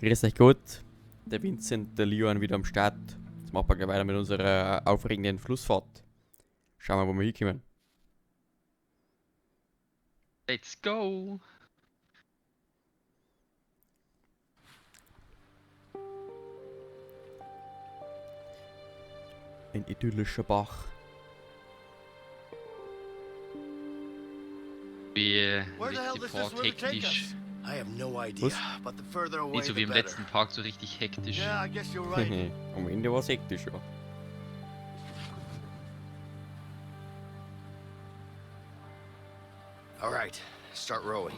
Grüß euch Gott, der Vincent, der Leon wieder am Start. Jetzt machen wir gleich weiter mit unserer aufregenden Flussfahrt. Schauen wir, wo wir hinkommen. Let's go! Ein idyllischer Bach. Wie Where the hell letzte does this Part river take hektisch. us? I have no idea, Was? but the further away Nicht so the wie im better. letzten Park so richtig hektisch. Yeah, I guess you're right. Am Ende war es hektisch, ja. All right, start rowing.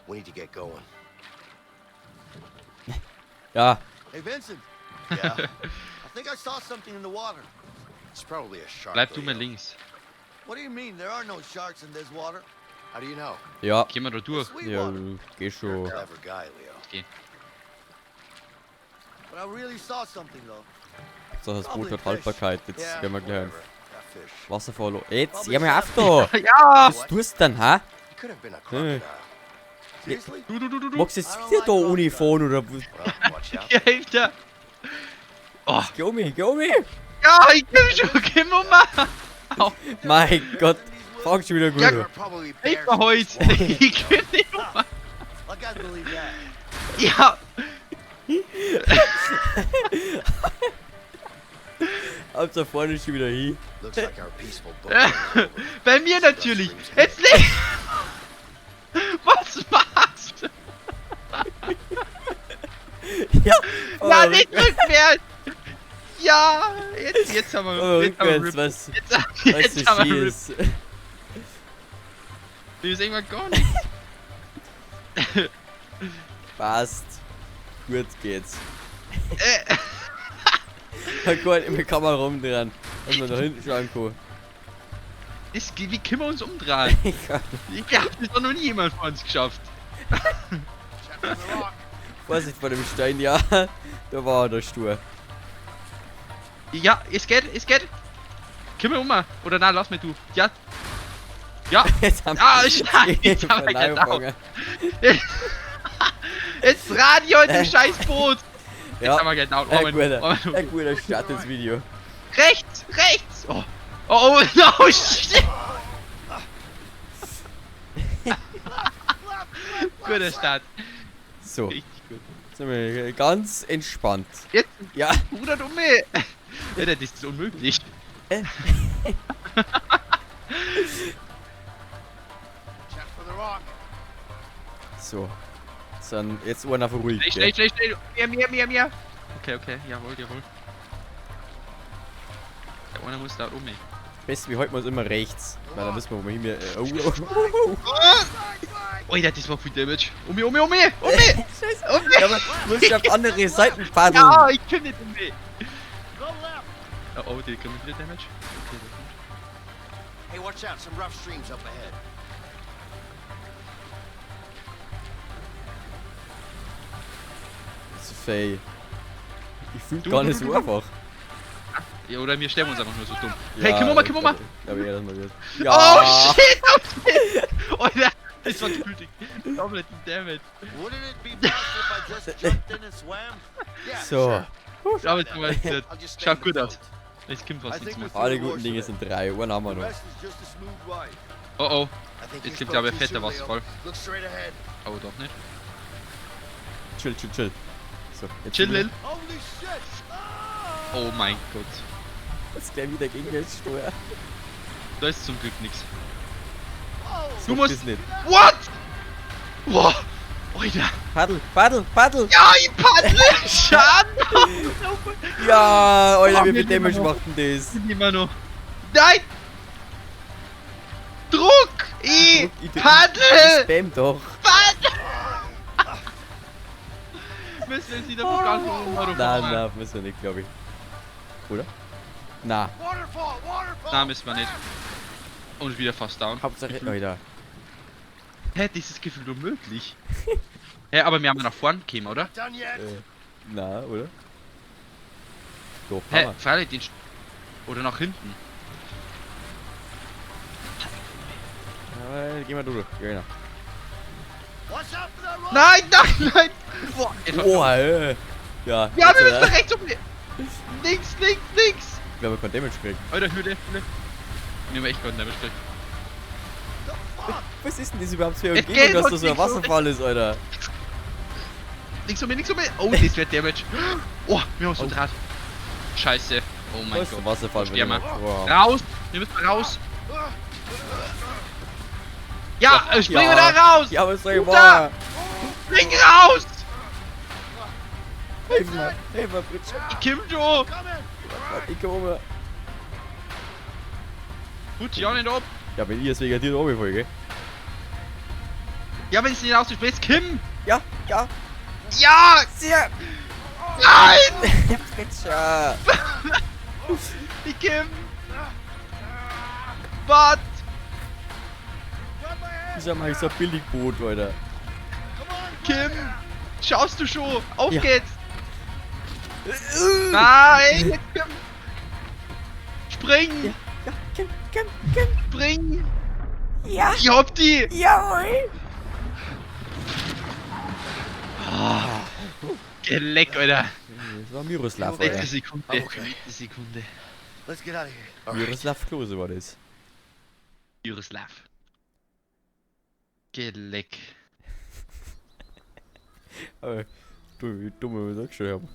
We need to get going. Ja, Hey, Vincent. Yeah. I think I saw something in the water. It's probably a shark. Bleib du mal Leo. links. What do you mean? There are no sharks in this water. How do you know? ja. Gehen wir da durch. It's sweet Ja, water. geh schon. Clever guy, Leo. Okay. But I really saw something though. So, das Boot hat Haltbarkeit. Jetzt Yeah, gehen wir gleich whatever. That fish. Wasserfall. Jetzt, ja, mal auf da! Ja! Was tust du denn, hä? It could have been a crocodile. Seriously? Du, du, du, du, du. Magst du jetzt wieder da ohne fahren oder was? Well, watch out. Ja, hilft ja. Oh. Geh um mich, geh um mich! Ja, ich komm schon, geh mal. Au. Mein Gott, fang schon wieder gut Ja, an. There are probably Hilf bears mir in heute. this water. Ich komm nicht um. I can't believe that. Ja. Ab da vorne schon wieder hin. Looks like our peaceful boat is over. Bei mir natürlich. Jetzt leg. Was machst du? Ja, Ja, nicht rückwärts. Ja, jetzt haben wir, Oh, jetzt haben wir rückwärts, Rip. was, Jetzt, was jetzt so haben wir schier Rip. ist. Wir sehen mal gar nichts. Passt. Gut geht's. Oh Gott, ich kann mal rumdrehen, dass man da hinten schauen kann. Das, wie können wir uns umdrehen? Ich kann- Ich glaube, das hat noch nie jemand von uns geschafft. Check for the rock. Vorsicht vor dem Stein, ja. Da war der Stur. Ja, es geht, es geht. Können wir um? Oder nein, lass mich du. Ja. Ja. Jetzt haben Ah, Scheiße, jetzt haben wir von genau. angefangen. Jetzt Radio in dem scheiß Boot. Jetzt Ja, haben wir genau. ein guter Start ins Video. Rechts, rechts. Oh, oh, oh, no, shit. Guter Start. So, Richtig gut. jetzt sind wir ganz entspannt. Jetzt, Ja, Bruder, du mir. Ja, das ist unmöglich. Check for the rock. so. Dann jetzt einer ruhig. Schnell, gell? schnell, schnell, schnell. Mehr, mehr, mehr, mehr. Okay, okay, jawohl, jawohl. Der einer muss da um mich. Besten, wir halten uns immer rechts, weil dann wissen wir, wo wir hin. Oh, oh, oh, oh. Alter, das war viel Damage. Um mich, um mich, um mich, um mich! Scheiße. Um mich! Ja, aber du musst auf andere Seiten paddeln. Ja, ich kann nicht um mich. Go left. Oh, oh, die kriegen wieder Damage. Okay, das kommt. Hey, watch out. Some rough streams up ahead. Das ist fey. Ich fühl Du, gar du, nicht du, so du. einfach. Ja, oder wir sterben uns einfach nur so dumm. Ja, Hey, komm mal, ich komm mal! glaub eher, dass wir wird. Ja. Oh shit, oh shit! Alter, das war gefühlt doppelt Damage. Wouldn't it be best if I just jumped in and swam? Yeah, So, sure. Aber jetzt mal, I'll just stay schaut in the gut aus. boat. Es kommt fast I nichts think mehr. we're alle guten Dinge sind drei. Uhren haben wir The noch. rest is just a smooth ride. Oh oh, I think you jetzt kommt spoke glaube ich too ein fetter soon, Leo. Wasserfall. Look straight ahead. Oh, doch nicht. Chill, chill, chill. So, jetzt Chill, wieder- Lil. Holy shit! Oh mein Gott. Jetzt gleich wieder gegen den Steuer. Da ist zum Glück nichts. Oh, Du musst. Das nicht. What? Boah! Alter! Paddel, paddel, paddel! Ja, ich paddle! Schaden! Ja, Alter, Oh, wie wir viel Damage immer noch. macht denn das? Immer noch. Nein! Druck! I! Druck, I- Paddel! Spam doch. Paddel! Müssen wir jetzt wieder von ganz oben runter? Nein, nein, müssen wir nicht, glaube ich. Oder? Na, Waterfall, waterfall! Nein, müssen wir nicht. Und wieder fast down. Hauptsache, Alter. Hä, das ist gefühlt unmöglich. Hä, aber wir haben ja nach vorn gekommen, oder? Done yet? Na, oder? Doch, Hä, haben wir. freilich den. Oder nach hinten. Ja, gehen wir durch. Ja, genau. Watch out for that rock! Nein, nein, nein! Boah, jetzt Oh, ey. Ja, ja, wir müssen äh, nach rechts um. Links, links, links! Wir haben kein Damage gekriegt. Alter, Hülle, Hülle. Wir haben echt keinen Damage gekriegt. The fuck? Was ist denn das überhaupt für eine Es Umgebung, geht dass doch da so ein nicht so. Wasserfall ist, Alter? Links um mich, links um mich! Oh, das wird Damage. Oh, wir haben so Oh. Draht. Scheiße. Oh mein Da ist ein Gott. Wasserfall. Sterben wir. Wow. Raus! Wir müssen raus! Ja, springen Ja. wir da raus! Ja, was soll ich Da! machen? Spring raus! Hilf mir, hilf mir, bitte. Kim Jo! Coming! Ich komme. Gut, ja nicht ab! Ja, wenn ich jetzt wegen dir runterfall, gell? Ja, wenn es nicht raus, Kim! Ja, ja. Ja! Sehr. Nein! Ja, Fritscher. Die Kim! Was? Grab my hand! Ich sag mal, ich so ein Billigboot, Alter. Come on! Kim! Schaust du schon? Auf Ja. geht's! Nein! Kim! Spring! Ja, ja, Kim, Kim, Kim. Spring! Ja. Ich hab die! Jawohl. Geleck, Alter! Das war Miroslav, Letzte Alter. Sekunde. Okay. Letzte Sekunde. Let's get out of here. All right. Miroslav Klose war das. Juroslav. Geleck. Aber du, wie dumm wir das schon haben.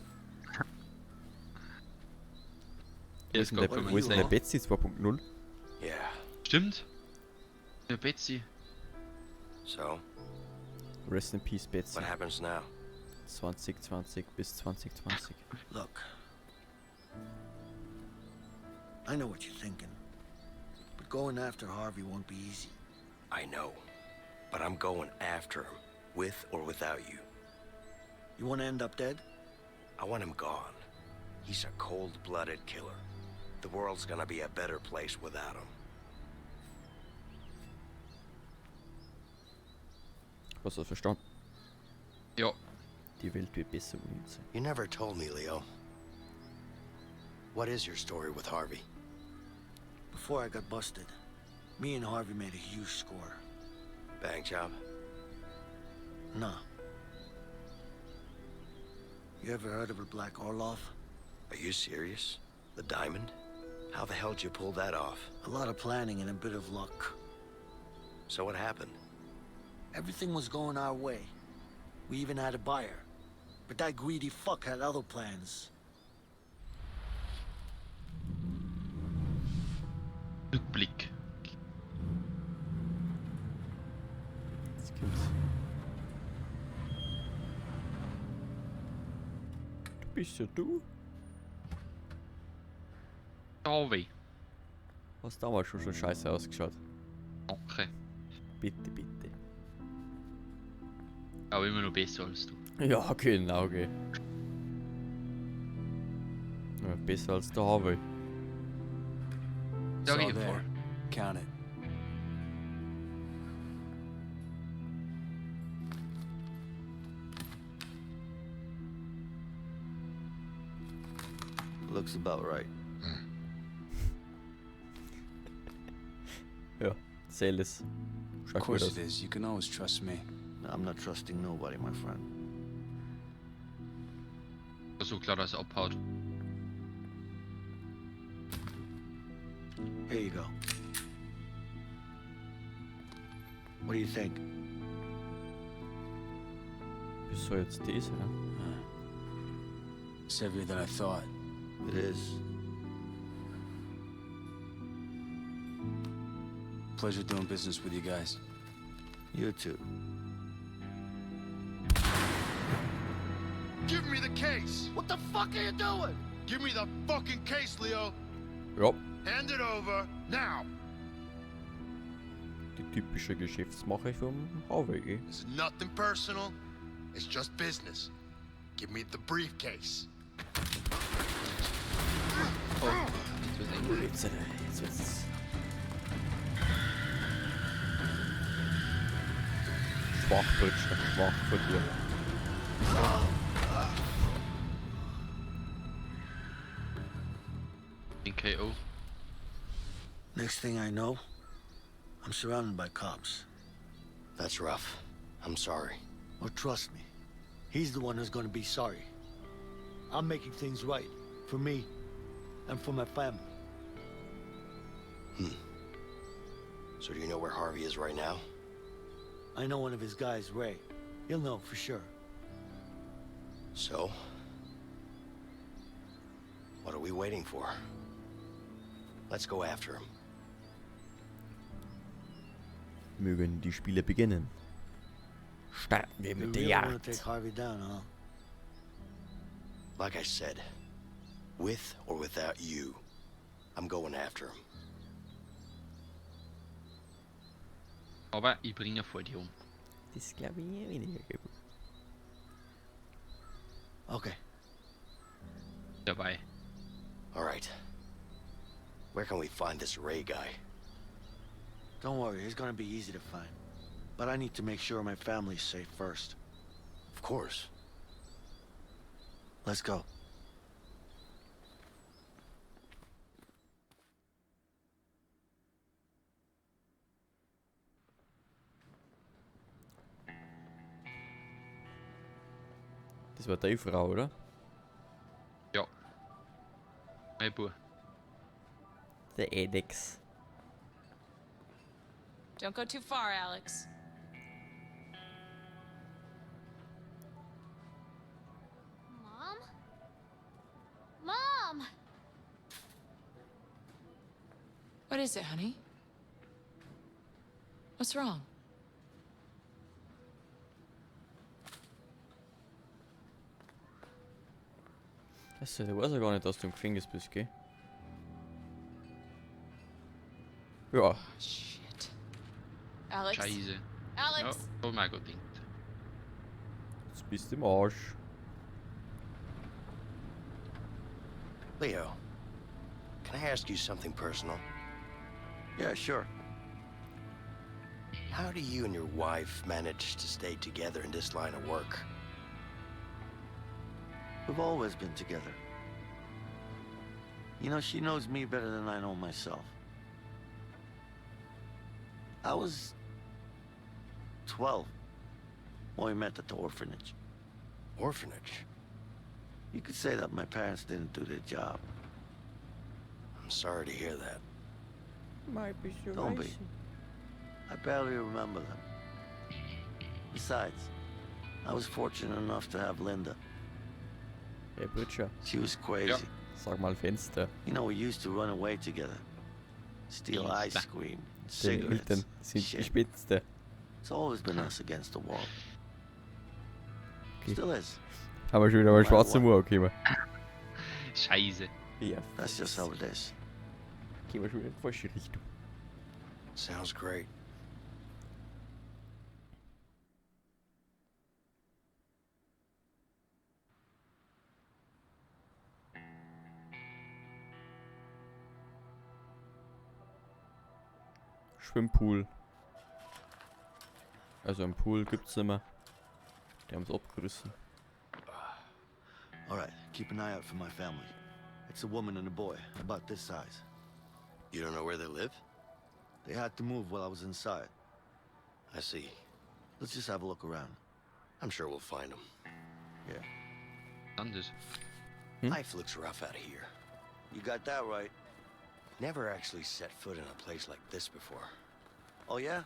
Wo ist denn der, wo ist denn der Betsy 2.0? Yeah. Stimmt. Der Betsy. So, Rest in Peace, Betsy. what happens now? 2020 bis 2020. Look. I know what you're thinking. But going after Harvey won't be easy. I know, but I'm going after him, with or without you. You want to end up dead? I want him gone. He's a cold-blooded killer. The world's gonna be a better place without him. Hast du das verstanden? Ja. Die Welt wird besser ohne uns. You never told me, Leo. What is your story with Harvey? Before I got busted, me and Harvey made a huge score. Bank job? Nah. You ever heard of a Black Orlov? Are you serious? The diamond? How the hell did you pull that off? A lot of planning and a bit of luck. So what happened? Everything was going our way. We even had a buyer. But that greedy fuck had other plans. Rückblick. Jetzt kommt's. Du bist ja du. Harvey. Hast damals schon so scheiße ausgeschaut. Okay. Bitte, bitte. Aber immer noch besser als du. Ja, genau, okay. Ja, besser als der Harvey. Sag It's ich all voll. there. Count it. Looks about right. Ja, zähl es. Of Schaut gut course aus. it is. You can always trust me. I'm not trusting nobody, my friend. War so klar, dass er abhaut. Here you go. What do you think? Was soll jetzt das sein? It's heavier than I thought. It is. Pleasure doing business with you guys. You too. Give me the case! What the fuck are you doing? Give me the fucking case, Leo! Ja, Hand it over now! die typische Geschäftsmache vom Harvey, gell? It's nothing personal. It's just business. Give me the briefcase. Oh, jetzt wird's eng. Jetzt, jetzt wird's. Schwach, Britscher, schwach von dir. Den KO. Next thing I know, I'm surrounded by cops. That's rough. I'm sorry. Oh, trust me. He's the one who's gonna be sorry. I'm making things right. For me and for my family. So do you know where Harvey is right now? I know one of his guys, Ray. He'll know for sure. So? What are we waiting for? Let's go after him. Mögen die Spiele beginnen. Starten wir You mit der really wanna Jagd. take Harvey down, huh? Like I said, with or without you, I'm going after him. Aber ich bringe vor dir um. Das glaube ich eher weniger. Gut. Okay. Dabei. All right. Where can we find this Ray guy? Don't worry, he's gonna be easy to find. But I need to make sure my family's safe first. Of course. Let's go. Das war deine Frau, oder? Ja. Mein Bub. Der Edex. Don't go too far, Alex. Mom? Mom! What is it, honey? What's wrong? Achso, der weiß ja gar nicht, dass du im Gefängnis bist, gell? Ja, Oh, shit. Alex? Scheiße. Alex! Ja, hab ich mir auch grad gedacht. jetzt bist du im Arsch. Leo, can I ask you something personal? Yeah, sure. How do you and your wife manage to stay together in this line of work? We've always been together. You know, she knows me better than I know myself. I was 12 when we met at the orphanage. Orphanage. You could say that my parents didn't do their job. I'm sorry to hear that. Don't be. I barely remember them. Besides, I was fortunate enough to have Linda. Hey Butcher, She was crazy. sag mal Fenster. You know, we used to run away together. Steal ice Fenster. cream, Deine cigarettes. Eltern sind die Shit. Spätste. It's always been us against the wall. Okay. Still is. Haben wir schon wieder mal Mal schwarzen what? Humor gekommen. Scheiße. Ja, That's just how it is. gehen wir schon wieder in die falsche Richtung. Sounds great. Schwimmpool. Also einen Pool gibt's nicht mehr. Die haben's abgerissen. All right, keep an eye out for my family. It's a woman and a boy, about this size. You don't know where they live? They had to move while I was inside. I see. Let's just have a look around. I'm sure we'll find them. Yeah. Dann das. Hmm? Life looks rough out here. You got that right. Never actually set foot in a place like this before. Oh, yeah?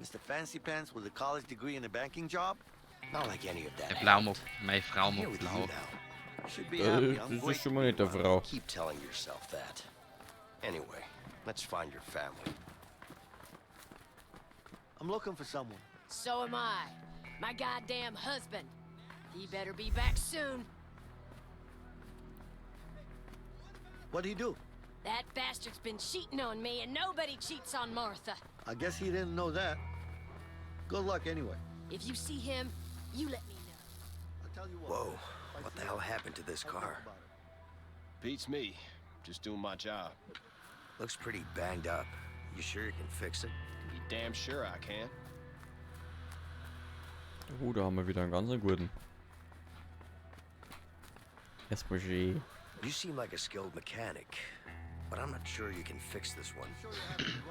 Mr. Fancy Pants with a college degree and a banking job? Not like any of that. Der Blau helped. mag, meine Frau I'm here mag with you blau. now. Should be happy. I'm Das great ist schon mal to nicht be der around. Frau. Keep telling yourself that. Anyway, let's find your family. I'm looking for someone. So am I. My goddamn husband. He better be back soon. What'd he do? That bastard's been cheating on me, and nobody cheats on Martha. I guess he didn't know that. Good luck anyway. If you see him, you let me know. I'll tell you what. Whoa, If I what the see hell him, happened to this I'll think car? about it. Beats me. Just doing my job. Looks pretty banged up. You sure you can fix it? Be damn sure I can. Oh, da haben wir wieder einen ganz guten. Erstmal schön. You seem like a skilled mechanic, but I'm not sure you can fix this one.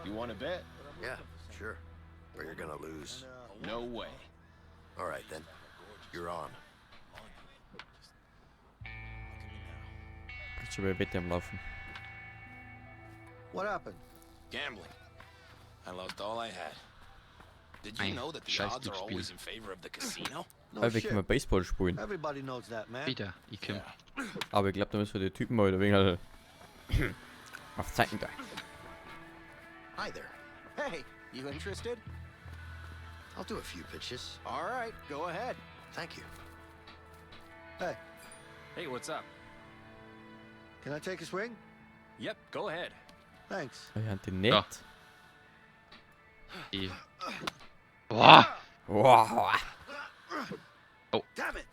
You want to bet? Yeah, sure. But you're gonna lose. No way. All right then. You're on. Bist schon bei Wette am Laufen. What happened? Gambling. I lost all I had. Did you Ei, know that the scheiß odds are Glücksspiel. always in favor of the casino? No Aber wir können shit. Baseball spielen. Everybody knows that, man. Wieder, ich komm. Aber ich glaube, da müssen wir die Typen mal ein wenig auf Zeiten da. Hi there. Hey, you interested? I'll do a few pitches. All right, go ahead. Thank you. Hey, Hey, what's up? can I take a swing? Yep, go ahead. Thanks. Ja, die nett. Die. Boah! Wow. Damn it!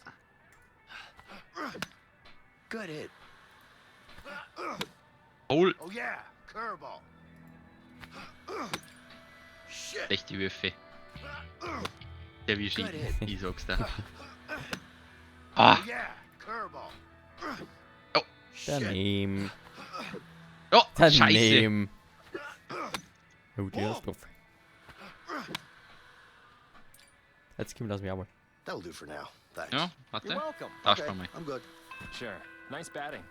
Good hit. Hol! Oh yeah, curveball. Shit. Schlechte Würfe. Der wie Good hit. ich sag's dir. Ah! Oh yeah, curveball. Oh. Shit. Daneben. Oh! Scheiße! Daneben. Oh, der ist drauf. Jetzt komm, lass mich auch mal. That'll do for now. Thanks. Ja, You're warte. welcome. Tausch Okay, mal. I'm good. Sure. Nice batting.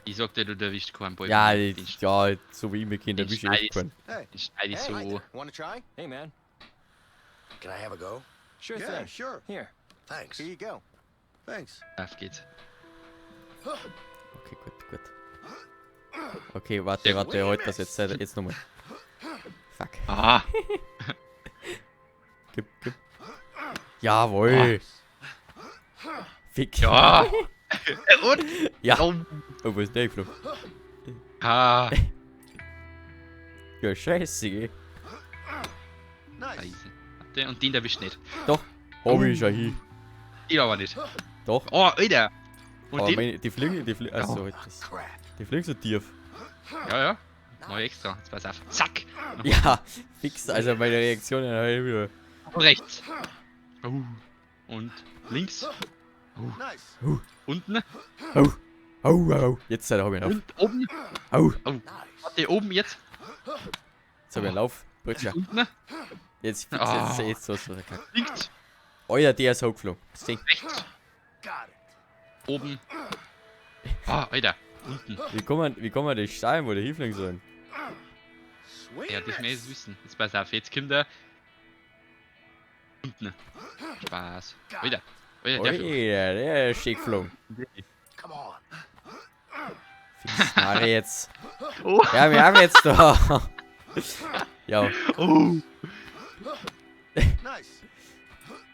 Ich sag dir, du erwischt keinen Ball. Ja, Den, ja, so wie ich mich kenne, den erwische ich echt schneidest. keinen. Hey. den schneid ich Hey, hi so. there. Wanna try? Hey, man. Can I have a go? Sure Yeah, thing. sure. Here. Thanks. Here you go. Thanks. Auf geht's. Okay, gut, gut. Okay, warte, Sehr warte, heute das jetzt, jetzt nochmal. Fuck. Ah! Gib, gib. Jawohl. Fick. Ja! Und? Ja. Oh. Oh, wo ist der geflogen? Ah! Ja, scheiße, gell. Nice. Scheiße. Warte, und den erwischt nicht. Doch. Hab ich schon hin. Ich aber nicht. Doch. Oh, Alter! Und Aber den? meine, die fliegen, also, das, Crap. die fliegen so tief. Ja, ja. Mach ich extra. Jetzt pass auf. Zack! Ja, fix, also meine Reaktion habe ich wieder. Rechts. Oh. Und links. Nice. Unten. Au, au, au. Jetzt habe ich einen Lauf. Und oben. Au, Oh. Warte, oben jetzt. jetzt habe ich einen Lauf. Brütscher. Unten. Jetzt fix, Ah. jetzt, jetzt, so, so, so. Links. Alter, der ist hochgeflogen. Das Ding. Rechts. Got it. Oben. Ah, Alter. Unten. Wie kann man das steuern, wo der hinfliegen sollen? Swing Ja, and das muss ich miss. jetzt wissen. Jetzt pass auf, jetzt kommt er. Unten. Spaß. Alter. Alter, der Alter, flog. der ist schick geflogen. Come on. Fix, Mare jetzt. Oh. Ja, wir haben jetzt da. Ja, Oh. Nice.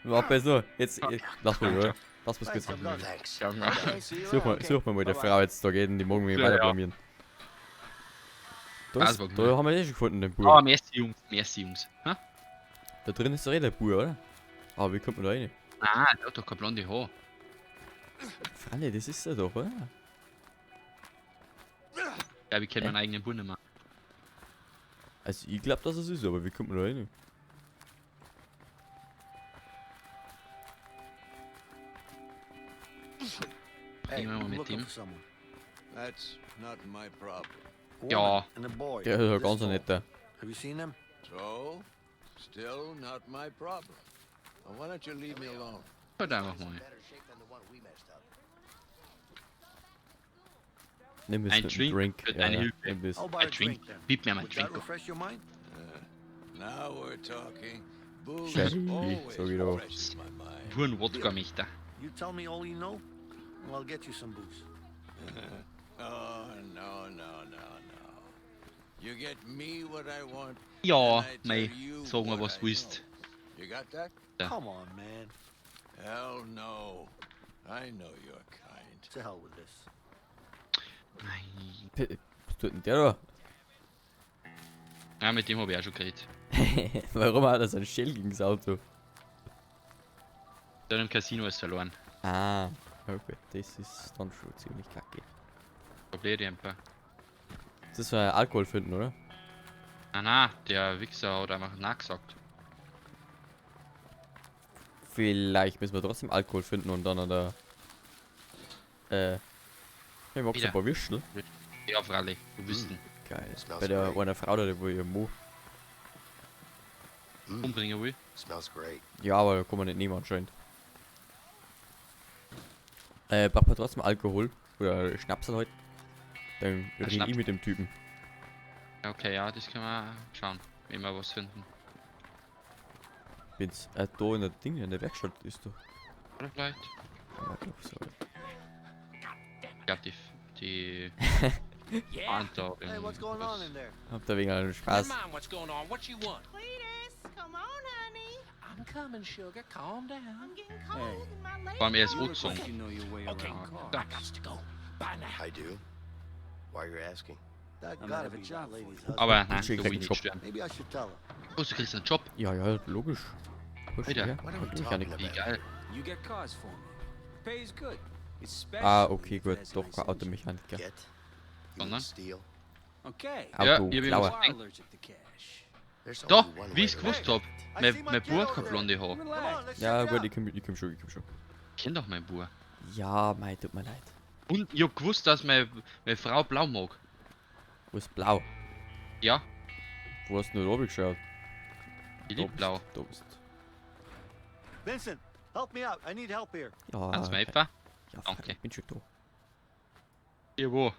mach besser. Jetzt, lass mal, oder? Lass mal's kurz. Thanks, I'm done. Thanks. Ja, ja. Okay, see you Such mal, around. such mal, mal der Bye-bye. Frau jetzt da geht und die morgen mich Ja, weiter ja. blamieren. Da, ist, Passt, da haben wir eh schon gefunden, den Oh, Bub. merci Jungs, merci Jungs. Hä? Da drin ist doch eh der Bub, oder? Aber wie kommt man da rein? Ah, der hat doch kein blonde Haar. Fralle, das ist er doch, oder? Ja, ich kenne meinen eigenen Bund nicht mehr. Also ich glaub, dass es ist, aber wie kommt man da rein? Hey, Nehmen wir mal I'm mit looking dem. for someone. That's not my problem. A Ja. woman and a boy. Der ist ja This ganz ein tall. netter. Have you seen them? So, still not my problem. Now, why don't you leave me alone? Halt einfach mal. Better shape than the one we messed up. Nimm es Ein mit dem Drink Drink. für Ja, deine ja, Hilfe. nimm das. I'll buy Ein a Drink. drink then. Gib mir mal einen Would that Drink. refresh your mind? Now we're talking. Booze Scheiße, always sag ich doch. refreshes my mind. Puren Wodka möchte er. You tell me all you know, and I'll get you some booze. Oh, no, no, no, no. You get me what I want. Ja, and I tell mei, you sag mal, what was I du willst. know. You got that? Ja. Come on, man. Hell no. I know your kind. To hell with this. Nein. Was tut denn der da? Ja, mit dem habe ich auch schon geredet. Warum hat er so ein Shell gegen das Auto? Der hat im Casino ist verloren. Ah, okay, das ist dann schon ziemlich kacke. Probier die ein paar. Das war Alkohol finden, oder? Ah, na, der Wichser hat einfach nachgesagt. Vielleicht müssen wir trotzdem Alkohol finden und dann an der. Ich mag so Wieder. ein paar Würstel. Ja, freilich, du bist denn. Geil. Smells Bei der great. einer Frau da, wo ihr Mo. Umbringen will. Smells great. Ja, aber da kann man nicht nehmen anscheinend. Braucht man trotzdem Alkohol? Oder Schnaps halt? Dann rede Schnaps. ich mit dem Typen. Ja, okay, ja, das können wir schauen, wenn wir was finden. Wenn's da in der Ding, in der Werkstatt ist doch. Oder vielleicht? Ja, glaub so. Ich glaub, die fahren da Hey, in what's going on in there? Habt ihr wegen einem Spaß. Never mind what's going on. What you want? Cletus, come on, honey. I'm coming, sugar. Calm down. I'm getting cold and my legs Vor allem er ist You look angezogen. like you know your way Okay, around a car. I got to go. Bye now. I do. Why are you asking? That I might gotta have a be job that for lady's you. husband. Aber nein, Ich krieg da will einen ich nicht Job. stören. Maybe I should tell her. Oh, du kriegst einen Job. Ja, ja, logisch. Wurscht, Alter. ja. What are we Natürlich talking nicht. Wie about? geil. You get cars for me. Pays good. Especially Ah, okay, if it gut. has a Doch, nice kein engine. Automechaniker. Get? You Sondern? would steal? Okay. Ja, Auto, ich hab Klauer. You ihm are allergic to cash. There's Da, only one wie way ich's to gewusst look hab. at it. I Mein, see my mein kid Bub hat over keine there. blonde Haare. Come on, let's Ja, check it gut, out. ich komm schon, ich komm schon. Ich kenn doch meinen Bub. Ja, mei, tut mir leid. Und ich hab gewusst, dass meine Frau blau mag. Wo ist blau? Ja, Wo hast du denn da geschaut? ich lieb blau. Da bist. Vincent, help me out. I need help here. Ja, Kannst du mir okay. helfen? Ja, Danke. ich bin schon da. Ja, wo?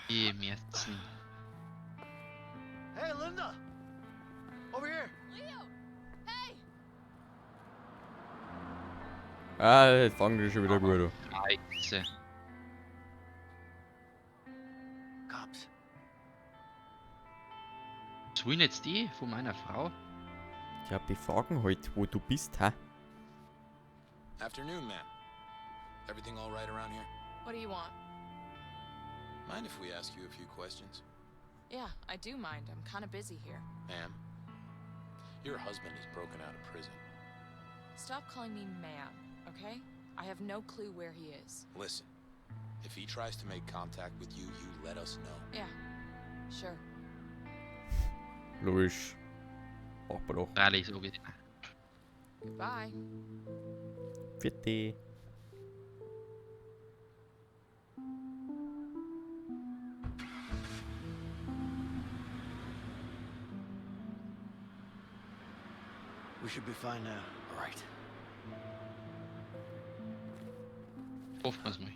Die Merzen. Hey, Linda. Over here. Leo! Hey! Ah, jetzt fangen die schon wieder gut an. Scheiße. Cops. Was wollen jetzt die von meiner Frau? Ja, befragen halt, wo du bist, ha? Afternoon, ma'am. Everything all right around here? What do you want? Mind if we ask you a few questions? Yeah, I do mind. I'm kind of busy here. Ma'am, your husband is broken out of prison. Stop calling me ma'am, okay? I have no clue where he is. Listen, if he tries to make contact with you, you let us know. Yeah, sure. Logisch. Braucht man doch. Freilich, so gesehen. Goodbye. Vierte. We should be fine now. All right. Hoffen wir's mal.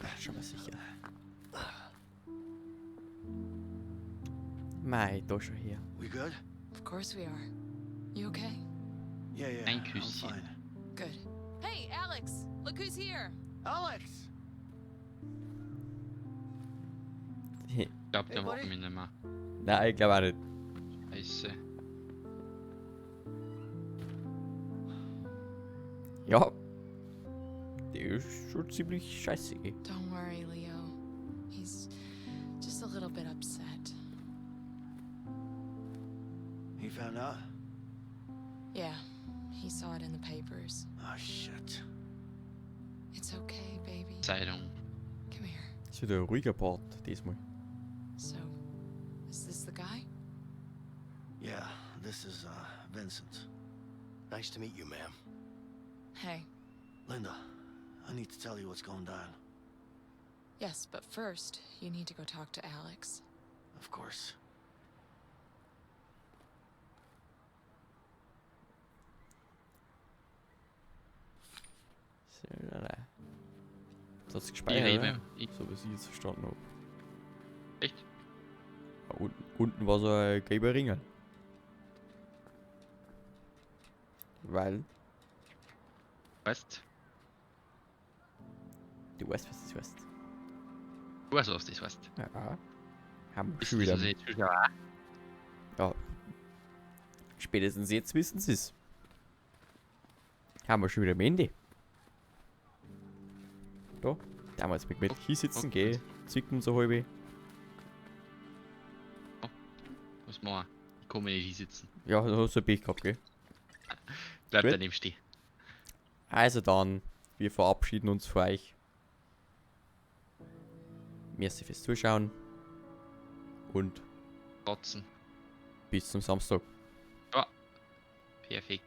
Ja, schon mal sicher. Mei, da schon her. We good? Of course we are. You okay? Yeah, Ein I'm Küsschen. fine. Good. Hey, Alex! Look who's here! Alex! Ich glaub, der Hey, mag buddy. mich nicht mehr. Nein, ich glaube auch nicht. Scheiße. Ja. Der ist schon ziemlich scheiße, gell? Don't worry, Leo. He's just a little bit upset. He found out? Yeah, he saw it in the papers. Oh, shit. It's okay, baby. Zeitung. Come here. Ist wieder ein ruhiger Part diesmal. So, is this the guy? Yeah, this is, Vincent. Nice to meet you, ma'am. Hey. Linda, I need to tell you what's going down. Yes, but first, you need to go talk to Alex. Of course. So, nein, nein. Das hat's Ich gespeichert, rede oder? mit ihm. So was ich jetzt verstanden hab. Echt? Ja, unten war so ein gelber Ringel. Weil, Weißt du weißt, was das heißt. du? weißt, was das heißt. Ja. Haben wir Ist schon das wieder. also jetzt schon auch? Ja. Spätestens jetzt wissen sie es. Haben wir schon wieder am Ende. Da. Damals mit hier sitzen, gell? Zwicken so halbe. Was machen wir? Ich kann mich nicht hinsitzen. Ja, da hast du Pech gehabt, gell? Bleib Gut. daneben stehen. Also dann, wir verabschieden uns von euch. Merci fürs Zuschauen. Und Kotzen. bis zum Samstag. Ja. Perfekt.